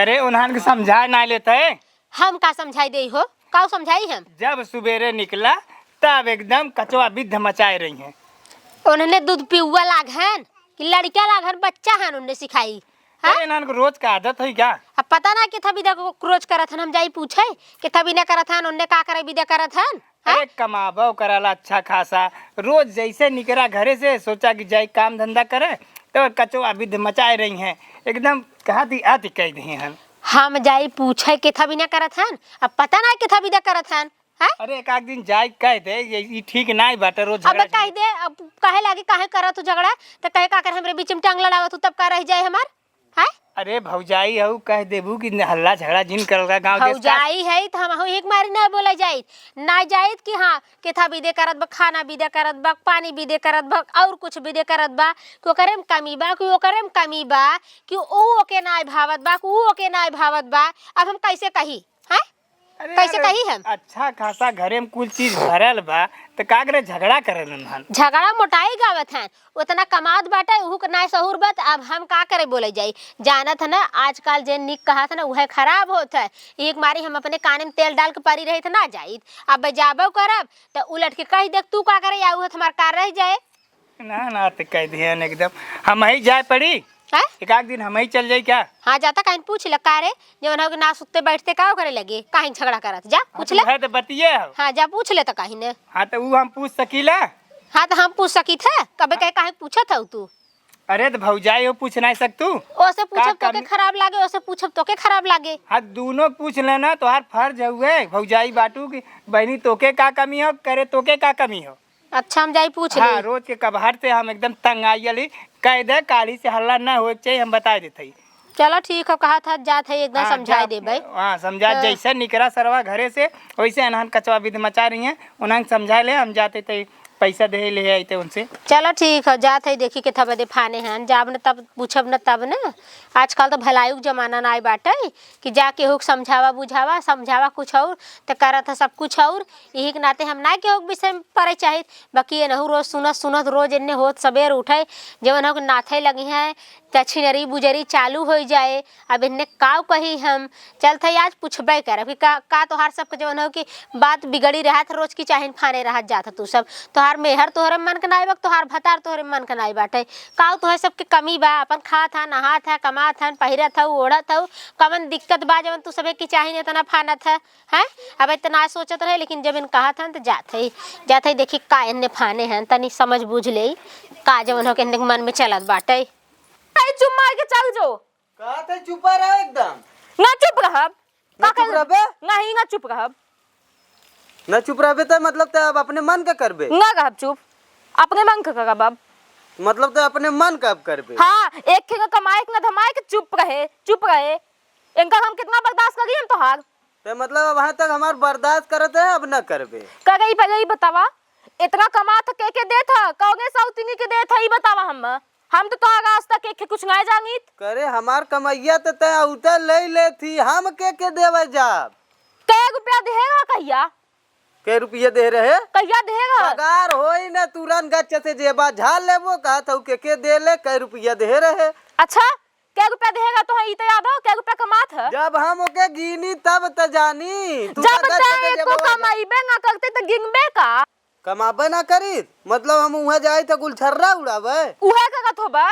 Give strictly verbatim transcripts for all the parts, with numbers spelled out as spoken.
अरे उन्हन के समझाए ना लेते। हम का समझाई देई हो? काउ समझाई हम? जब सुबेरे निकला तब एकदम कचवा विध मचाए रही हैं। उन्हने दूध पिउआ लाग हन कि लड़का लाग हन, बच्चा हन उन्हने सिखाई। हाँ? अरे इन्हन को रोज का आदत है क्या? अब पता ना किथा विदा को रोज करत हन, हम जाई पूछे किथा विदा करत हन, उन्हने का करे विदा करत हन। हाँ? अरे कमाबो करला अच्छा खासा, रोज जैसे निकरा घरे से सोचा कि जाई काम धंधा करे, तो कचवा विध मचाए रही हैं, एकदम कहा थी आती कह दी हन। हम जाई पूछे किथा विदा करत हन, अब पता ना किथा विदा करत हन। हैं? अरे एक आध दिन जाई कह दे, ये ई ठीक नाई बाटे, रोज अब झगड़ा कह दे, अब कहे लागे काहे करत तू झगड़ा, तो कहे का कर हमरे बीच में टांग लड़ावत तू, तब का रह जाए हमार? हैं? अरे भौजाई हऊ, कह देबू कि हल्ला झगड़ा जिन करल का गाँव देश का। भौजाई है तो हम एक मारी ना बोला जाई, ना जाइत कि हाँ केथा विदे करत बा, खाना विदे करत बा, पानी विदे करत बा, और कुछ विदे करत बा कि ओकरे में कमी बा, कि ओकरे में कमी बा, कि ऊ ओके ना भावत बा, कि ऊ ओके ना भावत बा। अब हम कैसे कही? हैं? अरे कैसे यार, कही हम? अच्छा खासा घरे में कुल चीज भरल बा, त का करे झगड़ा करे हन? झगड़ा मोटाई गावत हन, उतना कमात बाटे, उहू के नाय सहूर बा, त अब हम का करे बोले जाई? जानत है ना, आजकल जे निक कहत है ना, उहे खराब होत है। एक मारी हम अपने काने में तेल डाल के परी रहित ना जाइत, अब जाबो करब, त उलट के कह दे, "तू का करे, या उहे हमार कार रह जाए।" ना, ना, त कह दिहन एकदम। हम ही जाए पड़ी। हैं? एक आध दिन हम ही चल जाई क्या? हाँ, जाता कहीं पूछ ले, का रे? जवन हो के ना सुत्ते बैठते का करे लगे? काहे झगड़ा करत? जा, हाँ, पूछ तो ले। है तो बतिये हो। हाँ, जा पूछ ले तो कहीं ने। हाँ, तो ऊ हम पूछ सकीला? हाँ, तो हम पूछ सकी थे। कबे कहे काहे पूछत हऊ तू? अरे, तो भौजाई हो, पूछ नहीं सकतू? ओसे पूछब का तोके कमी? खराब लागे, ओसे पूछब तोके खराब लागे। हाँ, दोनों पूछ लेना, तोहार फर्ज हउए। भौजाई बाटू की बहनी तोके का कमी हो, करे तोके का कमी हो? अच्छा, हम जाई पूछ हाँ, ली। रोज के कबहर से हम एकदम तंग आई अली। कह दे, काली से हल्ला ना होए के चाहिए, हम बताए देत हई। चलो ठीक हो, कहा था जात है, एकदम हाँ, समझाए जा, देबे। हाँ, समझा, हाँ। जैसे निकरा सरवा घरे से, वैसे अनहन कचवा विध मचा रही हैं, उन्हन समझा ले, हम जाते थे, पैसा दे ले आते उनसे। चलो ठीक हो, जात है, देखी के था बदे फाने हैं, जाब न तब पूछब न तब न। आजकल तो भलायु के जमाना ना आए बाटे कि जा केहू के समझावा बुझावा, समझावा कुछ और, त करत है सब कुछ और। यही के नाते हम ना केहू के विषय में पड़े चाहित, बाकी एनहू रोज सुनत सुनत रोज एन्ने होत सबेर उठे, जवन हो के नाथे लगी हैं, त छिनरी बुजरी चालू होइ जाए। अब एन्ने काव कही हम, चलत है आज पुछबे करब कि का, का तोहार सबके जवन हो कि बात बिगड़ी रहत रोज की चाहे फाने रहत जात तू सब, तोहार मेहर तोहरे मन के नाई बा, तोहार भतार तोहरे मन के नाई बाटे, काव तोहरे सबके कमी बा, अपन खात है, नहात है, कमात है, पहिरत है, ओढ़त है, कवन दिक्कत बा जवन तू सबे की चाही इतना फानत है। हैं? अब इतना सोचत रहे, लेकिन जब इन कहत हन, त जात है, जात है, देखी का एन्ने फाने हैं, तनी समझ बूझ ले, का जवन हो के एन्ने मन में चलत बाटे। अरे चुप मार के चल जो। कहत है चुपा रहो एकदम। ना चुप रहब। ना का चुप कर-, रहबे? नहीं, ना चुप रहब। ना चुप रहबे त मतलब त अब अपने मन का करबे? ना रहब चुप, अपने मन का करब अब। मतलब त अपने मन का अब करबे? हाँ, एक ठे का कमाए के ना धमाए के चुप रहे, चुप रहे। इनका हम कितना बर्दाश्त करी हम तोहार। ते मतलब अब यहाँ तक हमार बर्दाश्त करत है, अब न करबे। का गई पहले ही बतावा, इतना कमात के के देत ह, कौने सौतिनी के देत ह, ई बतावा हम। हम तो तोहार रास्ता के के कुछ ना जानित। करे हमार कमैया त तै उतर ले ले थी, हम के के देवे जाब? कै रुपया देहे रहा कहिया? कै रुपया दे रहे? कहिया देहे रहा? पगार होई न तुरंत गच्च से जेबा झाल लेबो, कहत हऊ के के दे ले, कै रुपया देहे रहे? अच्छा, कै रुपया देहे रहा तोहे ई त याद हो, कै रुपया कमात ह? जब हम ओके गिनी तब त जानी। तू जब त गच्च तै से एको जेबा झाल कमाइबे ना करते त गिनबे का? कमाबे ना करीत, मतलब हम उहाँ जाई त गुलछर्रा उड़ाबे? उहे करत होबा।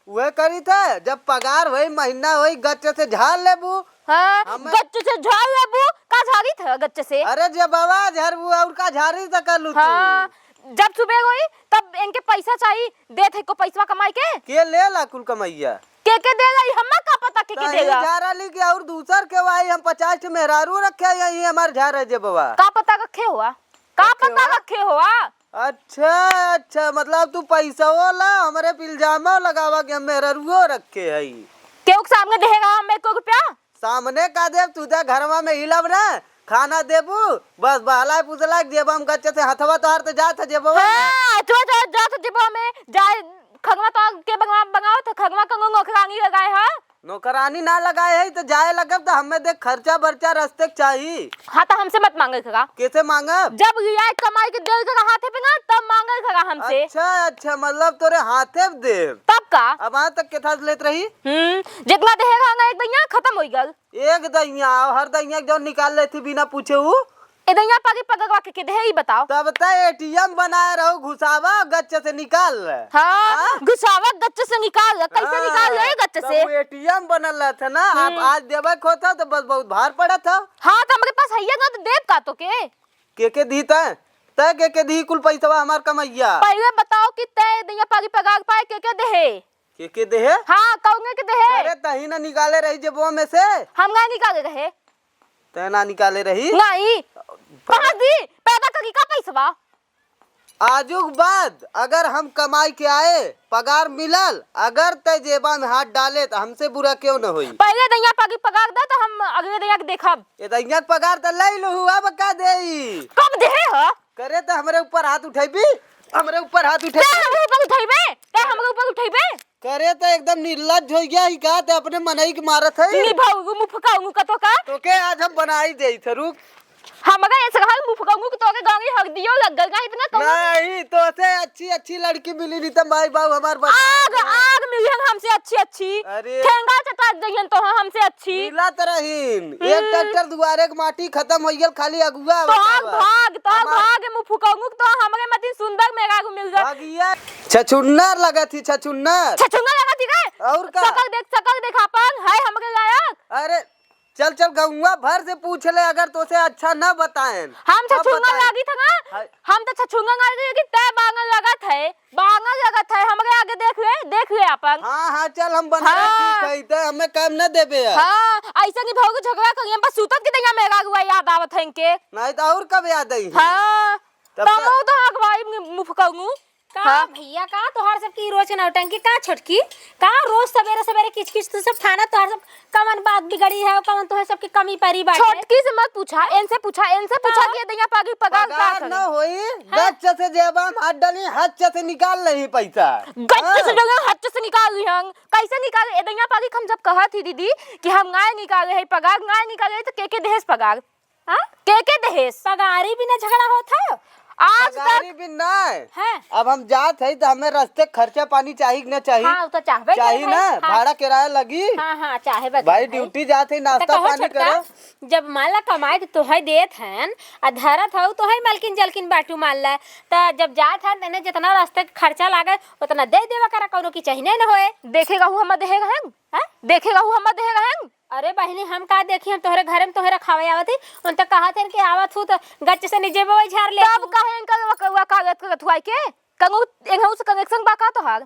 उहे करीत है, जब पगार होई, महीना होई, गच्च से झार लेबू। हाँ, हमें गच्च से झार लेबू, का झारित है गच्च से? अरे जेबवा झारबू, और का झारी सकेलू तू? हाँ, जब सुबह होई, तब इनके पैसा चाही, देत है को पैसवा कमाई के? के लेला कुल कमैया? के के देला, ई हम्मा का पता के के तहीं देला? झारा ली कि और दूसर के वाई, हम पचास ठे मेहरारू रखे, यही हमार झारे जेबवा। का पता रखे हुआ? का रखे पता हुआ? रखे हुआ? अच्छा, अच्छा, मतलब तू पैसवो ला, हमरे पे इल्जामो लगावा कि हम मेहररुओ रखे हई। केहू के सामने देहेगा हम एको रुपया? सामने का देब, तू जा घरवा में हिलब ना, खाना देबू, बस बहला फुसला के जेबा में गच्चे से हथवा तोहार त जात ह जेबवा में। हाँ, हथवा तोहार जात ह जेबवा में, जाए खगवा तो के बंगवा, बंगाओ त खगवा कंगो नौकरानी लगाए ह। नौकरानी ना लगाए है तो जाए लगब तो हमें देख खर्चा बर्चा रस्ते के चाही। हाँ, तो हमसे मत मांगे करा। कैसे मांगब? जब रियायत कमाई के देर करा हाथे पे ना, तब मांगे करा हमसे। अच्छा, अच्छा, मतलब तोरे हाथे पे देब। तब का? अब आज तक के था लेत रही? हम्म, जितना देहे रहा ना एक दइया खत्म हो गल। एक दइया, और हर दइया के जौन निकाल लेती बिना पूछे उ। ए दइया पागी पगरवा के, के देहे, ई बताओ। तब त एटीएम बनाए रहो, घुसावा गच्च से निकाल ले। हाँ, हाँ? घुसावा गच्च से निकाल ले। कैसे हाँ, निकाल ले गच्च तब से? वो एटीएम बनल रहत है ना, आप हम्म। आज देवे के होत हो तो बस बहुत भार पड़त हो। हाँ, तो हमरे पास हैया ना तो देब का तो के? के के दी तै? तै के के दी कुल पैसवा हमार कमैया? पहले बताओ कि तै दइया पागी पगार पाए के के देहे? के के देहे? हाँ, कौने के देहे? अरे तही ना निकाले रही जेबवा में से। हम ना निकाले रहे। तै ना निकाले रही? नहीं। कहाँ दी? पैदा करी का पैसवा? आजुक बाद अगर हम कमाई के आए, पगार मिलल, अगर तै जेबा में हाथ डाले त हमसे बुरा क्यों न होई? पहले दइया पागी पगार दे तो हम अगले दइया के देखब। ए दइया के पगार त ले लू, अब का देई? कब देहे ह? करे त हमरे ऊपर हाथ उठैबी, हमरे ऊपर हाथ उठैबी। ते हमरे ऊपर उठैबे? ते हमरे ऊपर उठैबे? करे त एकदम निर्लज्ज हो गया ही का, ते अपने मनई के मारत है। नी भाऊ, मुफका, मुका तो का? तो के आज हम बनाई दे थे, रुक। हमरा ऐसे कहल मुफका, मुक तो के गांगी हक दियो लग गल, का इतना कहू? नहीं, तो से अच्छी, अच्छी लड़की मिली नहीं तो माई बाबू हमार बता आग, दे। आग मिली हम हमसे अच्छी, अच्छी। अरे। ठेंगा चटा जइहन तो हमसे अच्छी। मिला त रहीन। एक हम्म। ट्रैक्टर दुआरे के माटी खत्म हो गल, खाली अगुआ तोहार बतावा। भाग, तोहार हमार भाग, मुँह फुकौंगू, तो हमरे मतिन सुंदर मेहरारू मिल गए। भागिया। छछुन्नर लगत ही, छछुन्नर। छछुन्नर लगत ही रे? और का? शकल देख, शकल देख आपन, है हमरे लायक? अरे, चल, चल, गौवा भर से पूछ ले, अगर तोसे अच्छा न बताएन, हम तब छछुन्नर बताएन। लागी था ना? हाय। हम तो छछुन्नर लागी कि तै बांगल लगत है। बांगल लगत है, हमरे आगे देख ले, देख ले आपन। हाँ, हाँ, चल, हम बने हाँ। ठीक है, इते हमें काम न देबे यार। हाँ, ऐसे नहीं भौगू झगड़ा करिए, बस सूतत के दैया मेहरारू याद आवत है इनके। नहीं तो और कब याद आई है? हाँ, तब तमो तो तो अगवाई मु-, मुँह फुकौंगू। का हाँ। भैया, का तोहार सबकी रोज के नौटंकी, का छोटकी, का रोज सबेरे सबेरे किच किच तू सब ठाना, तोहार सब कवन बात बिगड़ी है, कवन तोहे सबके कमी परी बाटे? छोटकी से मत पूछा, इनसे पूछा, इनसे पूछा हाँ। कि ये दैया पागी पगार का पगार न है? होई, हाँ। गच्च से जेबा में हाथ डाली, हच्च से निकाल लेही पैसा। गच्च से हाँ। डोले, हच्च से निकाल ली हम। कैसे निकाल, ए दैया पागी हम जब कहत ही दीदी कि हम नाय निकाले है पगार, नाय निकाले है तो के के देहेस पगार? हाँ? के के देहेस? पगारी बिना झगड़ा होत है? आज तक पगारी भी नाय। हाँ। अब हम जात है तो हमें रस्ते खर्चा पानी चाही कि ना चाही? हाँ, उ तो चाहबे चाही करे ना, भाई। हाँ। भाड़ा किराया लगी। हाँ, हाँ, चाहे बता भाई, भाई। ड्यूटी जात है, तो नाश्ता कहो पानी छोटका, करो। जब मान ला कमाई के तोहे देत हन, आ धरत हऊ तोहे मलकिन जलकिन बाटू मान ला, त जब जात हन तेने जितना रस्ते के खर्चा लागे उतना दे देवा करा, कौनो की चाहिए न होए। देखे रहू हम देहे रहेन? हाँ? देखे रहू हम देहे रहेन? अरे बहिनी, हम का देखी, हम तोहरे घरे में तोहरे खावे आवत ही, उन त कहत हन कि आवत हूँ त गच्च से नीचे में वही झाड़ ले तब तू। काहे इनका वक-, वकालत करत हुआ के? कंगू, एंगऊ से कनेक्शन बा का तोहार?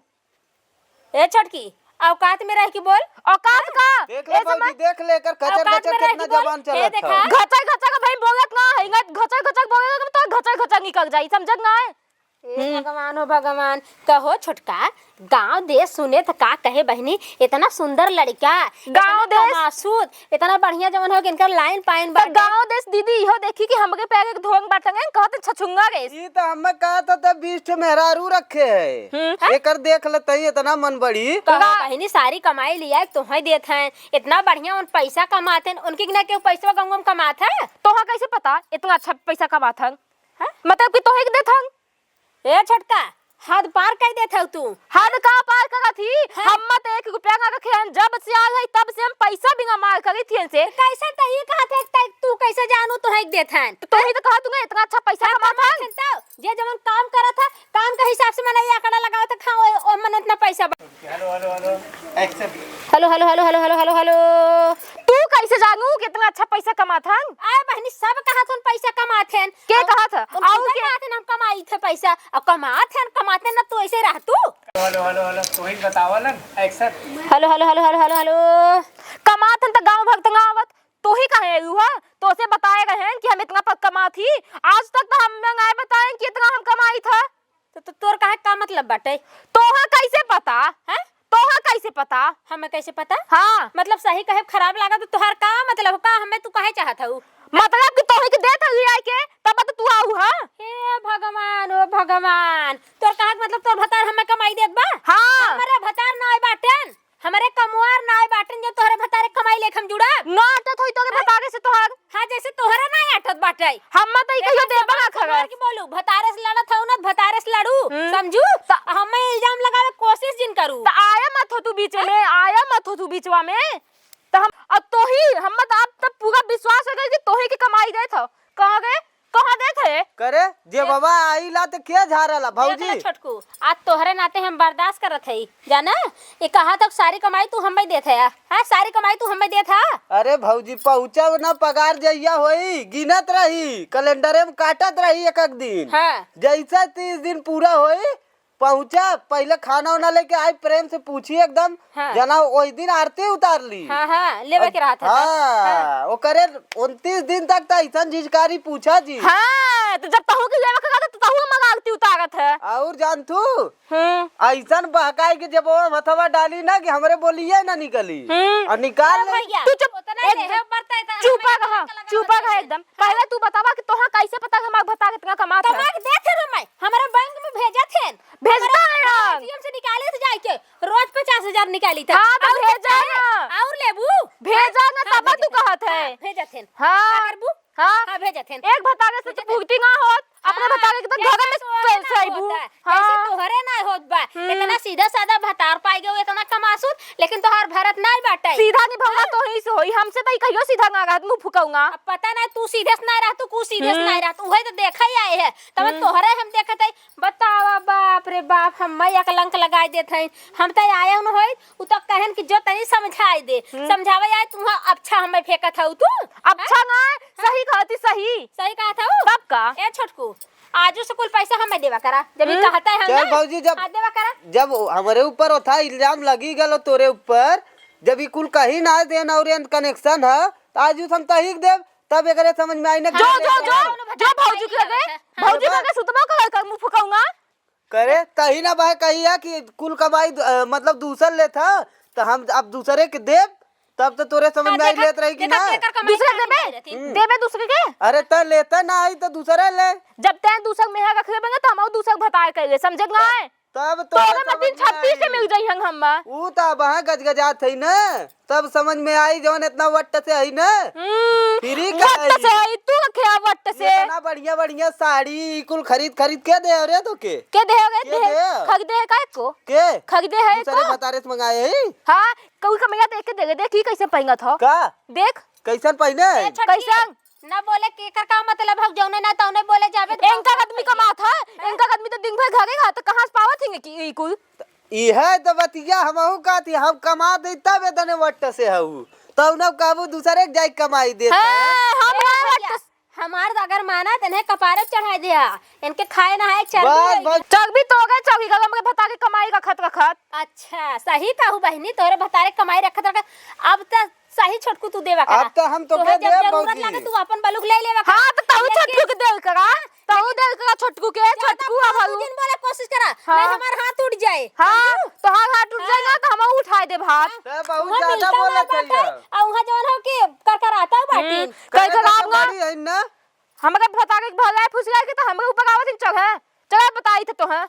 ए छोटकी, औकात में रह के बोल। औकात का? देख ले ए भौजी, समझ देख ले, एकर कचर औकात कचर में रह कितना के बोल। जबान ए चलत देखा। है। घचर घचर भाई बोलत ना है, इनका घचर घचर बोले तो घचर घचर निकल जाई, समझत ना है? ए हम्म। भगवान हो भगवान, कहो छोटका, गाँव देश सुने त का कहे बहिनी, इतना सुंदर लड़का, गाँव इतना देश कमासूत, इतना बढ़िया जवन हो कि इनकर लाइन पाइन त बाटे। गाँव देश दीदी इहो देखी कि हमरे पैर एक धोंग बाटंगे, कहत छछुंगा रे। ई त हमें कहत त बीस ठे मेहरारू रखे है। हम्म। हैं? एकर देख ले तई इतना मन बड़ी। कहो गा- बहिनी, सारी कमाई लिया तोहे देत हैं, इतना बढ़िया उन पैसा कमात हैं, उनके ना केहू पैसवा गंगवा में कमात है? तोहा कैसे पता इतना अच्छा पैसा कमात हैं? हैं? मतलब कि तोहे के देत हैं? ए छोटका, हद पार कर देत हऊ तू। हद का पार करत ही? हाँ। हम मत एक रुपया ना रखे हन, जब से आल है तब से हम पैसा बिना मार करी थी इनसे। तो कैसे त ई कहत है त तू कैसे जानू तोहे के देत हन? तो तोही तो कहत हूँ ना, इतना अच्छा पैसा हाँ, कमात कमात हन। हन तो, जे जवन काम करत है, काम के हिसाब से मनई आंकड़ा लगावत है, खाओ, ओ मन इतना पैसा बा-। हेलो, हेलो, हेलो, एक्शन। हेलो, हेलो, हेलो। तू कैसे जानू कि इतना अच्छा पैसा कमात हन? आए बहिनी, सब कहत हन पैसा कमात हन। के और कहत ह? उनके और के? कहत हन हम कमाई थे पैसा। अब कमात हन, कमाते ना तू ऐसे रह तू। हेलो, हेलो, हेलो, तू ही बतावा ना, एक्शन। हेलो, हेलो, हेलो, हेलो, हेलो, हेलो। कमात हन त गाँव भर तंगावत, तू ही कहे अइलू ह? तोसे बताए रहेन कि हम इतना प-, कमात ही। आज तक त हम ना बताएन कि इतना हम कमाई था। तो, तो तोर कहे का मतलब बाटे? तोहा कैसे पता? हैं? तोहा कैसे पता? हमें कैसे पता? हाँ। मतलब सही कहे खराब लागा तो तोहार का मतलब? का हमें तू काहे चाहत हऊ? मतलब कि तोही के देत हई आए के, तब तो तू आऊ ह। हे भगवान, ओ भगवान, तोर कहे के मतलब तोर भतार हमें कमाई देत बा? हाँ। हमरे भतार ना आए बाटेन। हमरे कमवार नाय बाटन जो तोहरे भतारे कमाई लेके हम जुड़ब। ना अटत होई तोहरे भतारे से तोहार। हाँ, जैसे तोहरे नाय अटत बाटे। हम मत ई कहियो देबा ना खबर। की बोलू, भतारे से लड़त हऊ ना, भतारे से लड़ू, हम्म। समझू? त हमें इल्जाम लगावे कोशिश जिन करू। त आया मत हो तू बीच में, आया मत हो तू बीचवा में। त हम, अब तोही, हम मत, आप त पूरा विश्वास हो गइल कि तोही के कमाई देत हो। कहाँ गए? कहाँ देत है? करे, जे ए- बाबा आइला त के झारला, देख ले भौजी? छोटकू, आज तोहरे नाते हम बर्दाश्त करत हई, जाना? ये कहा तक सारी कमाई तू हमें देत है, हाँ? सारी कमाई तू हमें देत है? अरे भौजी, पहुँचा ना पगार जइया होई, गिनत रही, कैलेंडरे में काटत रही एक एक दिन। हाँ। जैसे तीस दिन पूरा होई, पहुँचा, पहिले खाना उना लेके आई, प्रेम से पूछी एकदम, हाँ। जना ओही दिन आरती उतार ली। हाँ, हाँ, लेवे के रहत है, हाँ, हाँ। ओकरे उनतीस दिन तक त अइसन झिझकारी पूछा जी। हाँ, त जब तहू के लेवे के रहत है, त तहू हमार आरती उतारत है। अउर जान तू, हम्म। अइसन बहकाई के जब वो मथवा डाली ना कि हमरे बोलिए ना निकली। हम्म। अउर निकाल ले। भैया, तू चुप, उतना एकदम लेहे बरता है, त चुपा हमें रहा, लगा चुपा रहा है। एकदम। पहिले तू बतावा कि तोहा कैसे पता कि हमार भतार इतना कमात है? कमा के देत है ना मैं, हमरा बैंक में भेजत है। भेजता है ना। एटीएम से निकाले थे जाके, रोज पचास हजार निकाली था। हाँ, तो अउर भेजा कितना है? ना। अउर लेबू? भेजा ना, हाँ, तब तू कहत है। हाँ, भेजत है। हाँ। का करबू? हाँ। हाँ, भेजत है। एक भतारे से तो पूर्ति ना होत, अपने हाँ, भतारे के तो जैसे घर में तोहरे कैसे ना आइबू? होता है, जैसे हाँ। तोहरे ना होत बा। हम्म। इतना सीधा साधा भतार पाई गयो, इतना कमासुत, लेकिन तोहार भरत नाय बाटे। सीधा नहीं भौरा, हाँ। तोही से होई, हमसे तो ई कहियो सीधा ना रहत, मुँह फुकौंगा। अब पता ना तू सीधे से ना रहतू, कु सीधे से हम्म। ना रहतू, उहे तो देखा ही आए है। तब हम्म। तोहरे हम देखत है, बतावा, बाप रे बाप, हम्मे कलंक लगाई देत हई। हम त आए न होई, उ त कहन कि जो तनी समझाई दे। हम्म। समझावे आए, तू हाँ अच्छा हम्मे फेंकत हऊ तू। अच्छा ना, सही कहती, सही। सही कहत हऊ? तब का? ए छोटकू, आजू से कुल पैसा हम्मे देवा करा। जब ई हम्म। कहत है हम चल ना, भौजी, जब, आज देवा करा। जब हमरे ऊपर ओथा इल्जाम लगी गलो तोरे ऊपर, जब ई कुल कही ना देन अउर एन connection है, त आजू से हम तहिक देब। तब एकरे समझ में आई ना जो, कि जो, जो, जो भौजी के लगे, हाँ। भौजी के लगे सुतबो कर, कर मुँह फुकौंगा। करे, तही ना बहे कही है कि कुल कमाई दु-, अ, मतलब दूसर लेत ह, त हम अब दूसरे के देब, तब त तोरे समझ में आई लेत रही कि ना? दूसरे के देबे? हम्म। देबे दूसरे के? अरे त लेता ना आई त दूसरे ले। जब तैं दूसर मेहर रख लेबे ना, त हमहू दूसर भतार कर ले, समझे ना? तब तोरे तोरे समझ में छत्तीस से आई। मिल जाई हंग हम्मा। ऊ त अब हाँ गजगजात है ना। तब समझ में आई जवन इतना वट्ट से आई ना। हम्म, फिरी का वट्ट आई? से आई, तू रखे आ वट्ट से। इतना बढ़िया बढ़िया साड़ी ई कुल खरीद खरीद के दे रे तो के? के दे रे? के दे? दे? खरीदे है का एको? के? खरीदे है दूसरे एको? भतारे से मंगाए है? हाँ, कोई कमैया देख के दे, देख ही कैसे पहिनत हो। का? देख। कैसन पहिने? ए, छोटकी, कैसन? ना बोले के एकर का मतलब है, जौने ना तौने बोले जाबे तो एनका आदमी कमात है, एनका आदमी तो दिन भर घरे रहा, तो कहाँ से पावत हिंगे कि ई कुल? इहे तो बतिया हमहू कहती, हम कमा दे तब एतने वट्ट से हऊ। तब न कहबू दूसरे के जाई कमाई देत हाँ, है। हम ए ना भैया, वट्ट से। हमार तो अगर माना त इन्हें कपारे चढ़ाई दिया, इनके खाए नहाए चर्बी बस, होई। बस। चर्बी तो हो गए, चर्बी का हमके भतारे कमाई रखत रखत। अच्छा, सही कहू बहिनी, तोरे भतारे कमाई रखत रखत। अब त सही छोटकू तू देवा करा। अब त हम तोके तोहे जब देब जरूरत भौजी। लागे तू अपन बलुक ले लेवा करा। हाँ, त तहू लेकिन छोटकू के देल करा। तहू देल करा छोटकू के, ज्यादा छोटकू आ फालतू भाऊ। दिन बोले कोशिश करा, हाँ। नहीं हमार हाथ उठ जाए। हाँ, समझू? तोहार हाथ उठ जाए ना, हाँ। त हमहू उठाए देब हाथ। हाँ। ते बहुत उहाँ ज्यादा मिलता बोलत ना है बाटे, ये। आ उहाँ जवन हो कि करकराता बाटी। हम्म, कई करे खराब तो ना। बड़ी है ना। हमरे भतारे के भलाई फुसलाई के त हमरे ऊपर आवत ही चढ़े। चला बताई थे तोहे।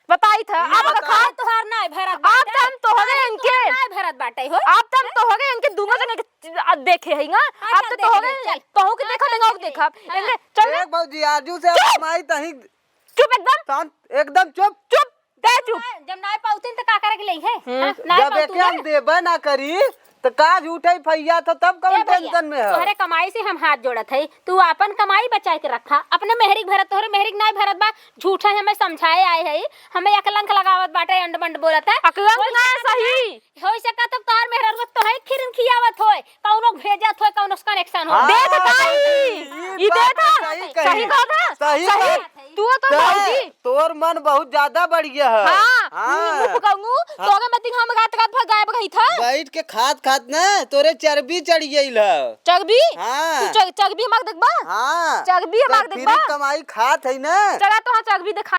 बताई था, ये आप बताओ। खाए तोहार नाय भरत बाटे। आप त हम तोहरे अरे, इनके। तोहार नाय भरत बाटे हो। आप त हम हाँ? तोहरे इनके दूनो जने के आ, देखे है ना। हाँ, आप चल, त देख तोहरे, ले, चल। तोहू के हाँ, देखा चल, देगा, देख ले। देखा। हाँ। इनके, चल ले। देख भौजी, आजू से चुप! अब माई तही चुप एकदम। शांत, एकदम चुप। चुप, दे चुप। जब नाय पाउतिन त का करे के लई है? हम्म। हाँ, नाय जब पाउतू एके ना। हम देबे ना करी, त का झूठे फैया था, तब कौन ए भैया, tension में है? तोहरे कमाई से हम हाथ जोड़त है, तू आपन कमाई बचाए के रखा, अपने मेहरी के भरत, तोहरे मेहरी के नाय भरत बा, झूठा हमें समझाए आए है, हमें अकलंक लगावत बाटे, अंड बंड बोलत है। अकलंक ना सही। होई सका तो तोहार मेहररुआ तोहे खिरन खियावत होय, कौनो भेजत होय, कौनो connection होय। हाँ, देख ताई, ई ई बात देखा, सही कही। सही कहत है, सही सही। कहत है। तू तो ते, भौजी। तोर मन बहुत ज्यादा बढ़िया है। हाँ, हाँ। मुँह फुकाऊंगू, हाँ। तोरे मतिन हम रात रात भर गायब रही था। बैठ के खात खात ना, तोरे चर्बी चढ़ गइल है। चर्बी? हाँ। तू चर-, चर्बी हमार देखबा? हाँ। चर्बी हमार ते देखबा? फ्री कमाई खात है ना। चला तो हाँ चर्बी देखा।